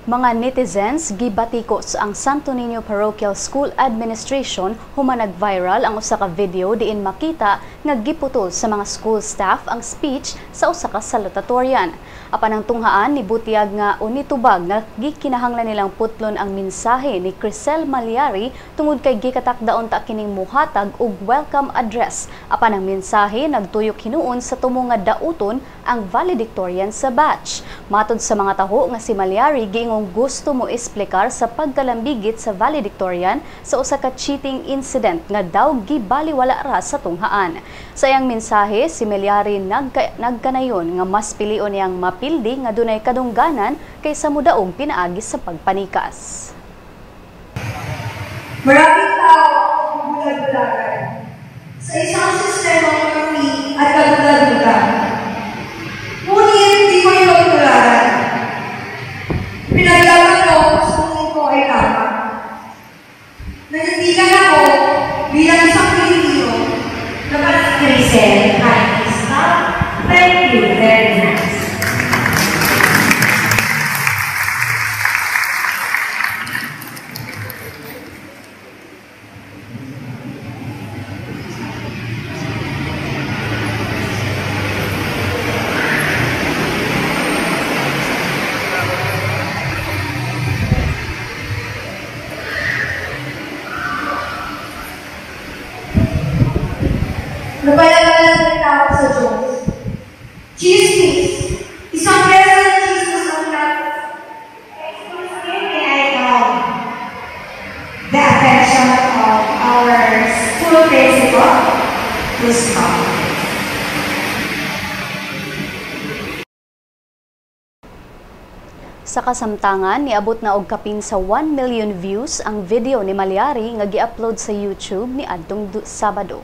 Mga netizens gibatikos ang Santo Niño Parochial School Administration human nag-viral ang usa ka video diin makita nga giputol sa mga school staff ang speech sa usa ka salutatorian. Apan ang tunghaan ni butyag nga unitubag nga gikinahanglan nilang putlon ang mensahe ni Crisel Malyari tungod kay gikatakdaon ta kining muhatag og welcome address. Apan ang mensahe nagtuyok hinuon sa tumo nga dauton ang valedictorian sa batch. Matod sa mga taho nga si Malyari giingong gusto mo esplikar sa pagkalambigit sa valedictorian sa usa ka cheating incident nga daw gibaliwala ra sa tunghaan. Sa iyang mensahe, si Malyari nagkanayon nga mas pilion niyang mapildi nga dunay kadungganan kaysa mudaog pinaagi sa pagpanikas. Maraming tao ang bulag-bulagan sa isang sistema ng marumi at kaduda-duda. Ngunit di ko ito tularan. Pinaglaban ko sa tingin ko ay tama. Nanindigan ako bilang isang Pilipino na Crisel, kindly stop. Thank you very much. Napayagalan ng tao sa Diyos. Chismis! Isang beses ng chismis ang lahat. Excuse me, may I have the attention of our school principal to stop? Sa kasamtangan, niabot na og kapin sa 1 million views ang video ni Malyari nga gi-upload sa YouTube ni adtong Sabado.